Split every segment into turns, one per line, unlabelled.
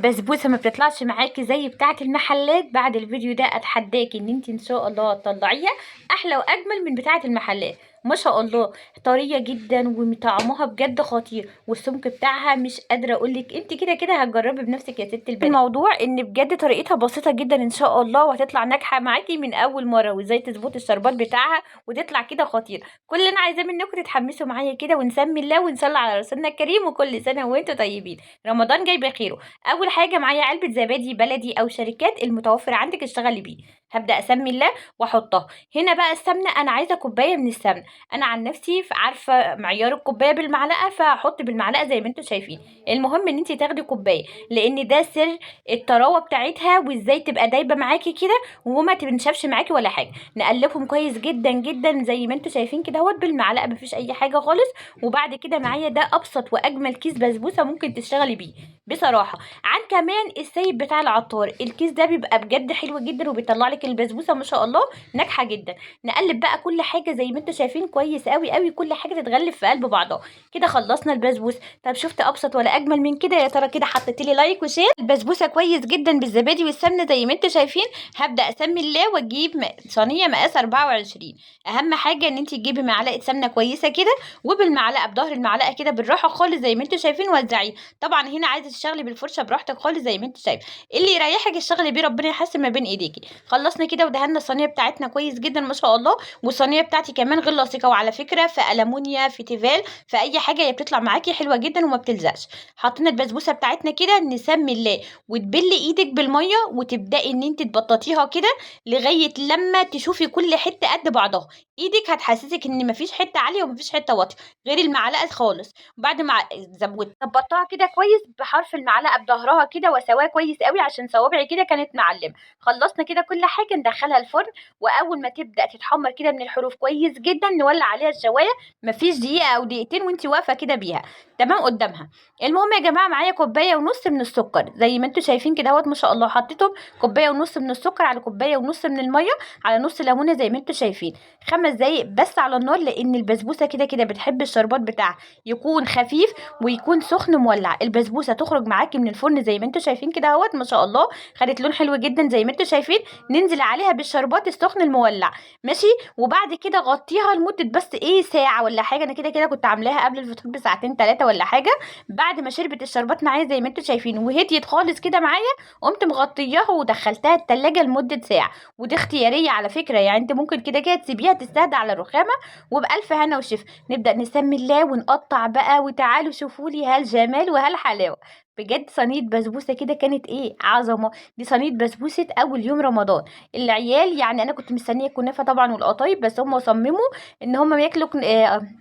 البسبوسه ما بتطلعش معاكي زي بتاعه المحلات. بعد الفيديو ده اتحداكي ان انت ان شاء الله تطلعيها احلى واجمل من بتاعه المحلات. ما شاء الله طرية جدا وطعمها بجد خطير، والسمك بتاعها مش قادرة اقولك، انت كده كده هتجربي بنفسك يا ست البنات. الموضوع ان بجد طريقتها بسيطة جدا ان شاء الله، وهتطلع ناجحة معاكي من اول مره، وازاي تظبطي الشربات بتاعها وتطلع كده خطير. كل اللي انا عايزاه منكم تتحمسوا معايا كده ونسمي الله ونصلي على رسولنا الكريم، وكل سنة وانتم طيبين. رمضان جاي بخيره. اول حاجة معايا علبة زبادي بلدي او شركات المتوفر عندك اشتغلي بيه. هبدا اسمي الله واحطها هنا. بقى السمنة انا عايزه كوباية من السمنة. انا عن نفسي عارفه معيار الكوباية بالمعلقه، فهحط بالمعلقه زي ما انتم شايفين. المهم ان انت تاخدي كوباية، لان ده سر الطراوه بتاعتها، وازاي تبقى دايبه معاكي كده وما تنشفش معاكي ولا حاجة. نقلبهم كويس جدا جدا زي ما انتم شايفين كده اهوت بالمعلقه، مفيش اي حاجة خالص. وبعد كده معايا ده ابسط واجمل كيس بسبوسه ممكن تشتغلي بيه بصراحة، عن كمان السيب بتاع العطار. الكيس ده بيبقى بجد حلو جدا وبيطلع لك البسبوسه ما شاء الله ناجحة جدا. نقلب بقى كل حاجة زي ما انتم شايفين كويس قوي قوي، كل حاجة تتغلف في قلب بعضها كده. خلصنا البسبوسه. طب شفت ابسط ولا اجمل من كده؟ يا ترى كده حطيت لي like و share. البسبوسه كويس جدا بالزبادي والسمنه زي ما انتم شايفين. هبدا اسمي الله واجيب صينية مقاس 24. اهم حاجة ان انت تجيبي معلقه سمنه كويسة كده، وبالمعلقه بظهر المعلقة كده بالراحة خالص زي ما انتم شايفين وزعيه. طبعا هنا عايزه تشتغلي بالفرشه براحتك خالص زي ما انت شايف، اللي يريحك اشتغلي بيه، ربنا يحسن ما بين ايديكي. خلصنا كده ودهنا الصينية بتاعتنا كويس جدا ما شاء الله. والصينيه بتاعتي كمان غير لاصقه، وعلى فكرة في المونيا في تيفال في اي حاجة هي بتطلع معاكي حلوة جدا وما بتلزقش. حطينا البسبوسه بتاعتنا كده، نسمي الله وتبلي ايدك بالمية وتبداي ان انت تبططيها كده لغاية لما تشوفي كل حتة قد بعضها. ايدك هتحسسك ان مفيش حتة عالية ومفيش حتة واطية غير المعلقة خالص. بعد ما ظبطتها كده كويس بحرف المعلقة بظهرها كده وسواها كويس قوي عشان صوابعي كده كانت معلمه. خلصنا كده كل حاجة، ندخلها الفرن، واول ما تبدا تتحمر كده من الحروف كويس جدا نولع عليها الشوايه، مفيش دقيقة او دقيقتين وانت واقفة كده بيها تمام قدامها. المهم يا جماعة معايا كوباية ونص من السكر زي ما انتم شايفين كده اهوت ما شاء الله. حطيتهم كوباية ونص من السكر على كوباية ونص من المية على نص ليمونه زي ما انتم شايفين. 5 دقايق بس على النار، لان البسبوسه كده كده بتحب الشربات بتاعها يكون خفيف ويكون سخن مولع. البسبوسه تخرج معاكي من الفرن زي ما انتم شايفين كده اهوت ما شاء الله، خدت لون حلو جدا زي ما انتم شايفين. ننزل عليها بالشربات السخن المولع ماشي. وبعد كده غطيها لمدة بس ايه ساعة ولا حاجة. انا كده كده كنت عاملاها قبل الفطور بساعتين 3 ولا حاجة. بعد ما شربت الشربات معايا زي ما انتم شايفين وهديت خالص كده معايا، قمت مغطياها ودخلتها التلاجة لمدة ساعة. ودي اختيارية على فكرة، يعني انت ممكن كده كده تسيبيها تستهدى على الرخامه. وبألف هنا وشفا. نبدأ نسمي الله ونقطع بقى، وتعالوا شوفوا لي هالجمال وهالحلاوه. بجد صينية بسبوسه كده كانت ايه عظمه. دي صينية بسبوسه اول يوم رمضان. العيال يعني انا كنت مستنيه الكنافه طبعا والقطايف، بس هم صمموا ان هم ياكلوا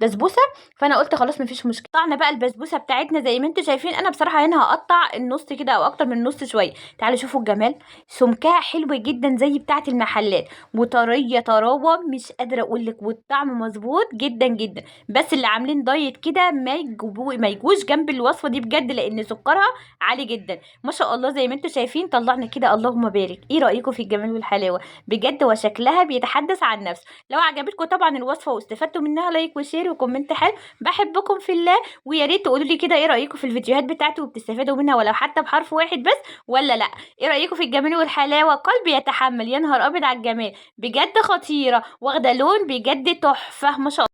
بسبوسه، فانا قلت خلاص مفيش مشكلة. قطعنا بقى البسبوسه بتاعتنا زي ما انتم شايفين. انا بصراحة هنا هقطع النص كده او اكتر من النص شوية. تعالوا شوفوا الجمال، سمكها حلو جدا زي بتاعه المحلات، وطريه طراوه مش قادرة اقول لك، والطعم مظبوط جدا جدا. بس اللي عاملين دايت كده ما يجوش جنب الوصفة دي بجد، لان سكرها عالي جدا ما شاء الله. زي ما انتم شايفين طلعنا كده، اللهم بارك. ايه رايكم في الجمال والحلاوه؟ بجد وشكلها بيتحدث عن نفسه. لو عجبتكم طبعا الوصفة واستفدتوا منها like و share و comment حلو. بحبكم في الله، ويا ريت تقولوا لي كده ايه رايكم في الفيديوهات بتاعتي وبتستفادوا منها ولو حتى بحرف واحد بس ولا لا. ايه رايكم في الجمال والحلاوه؟ قلبي يتحمل، يا نهار ابيض على الجمال، بجد خطيرة واخده لون بجد تحفة ما شاء الله.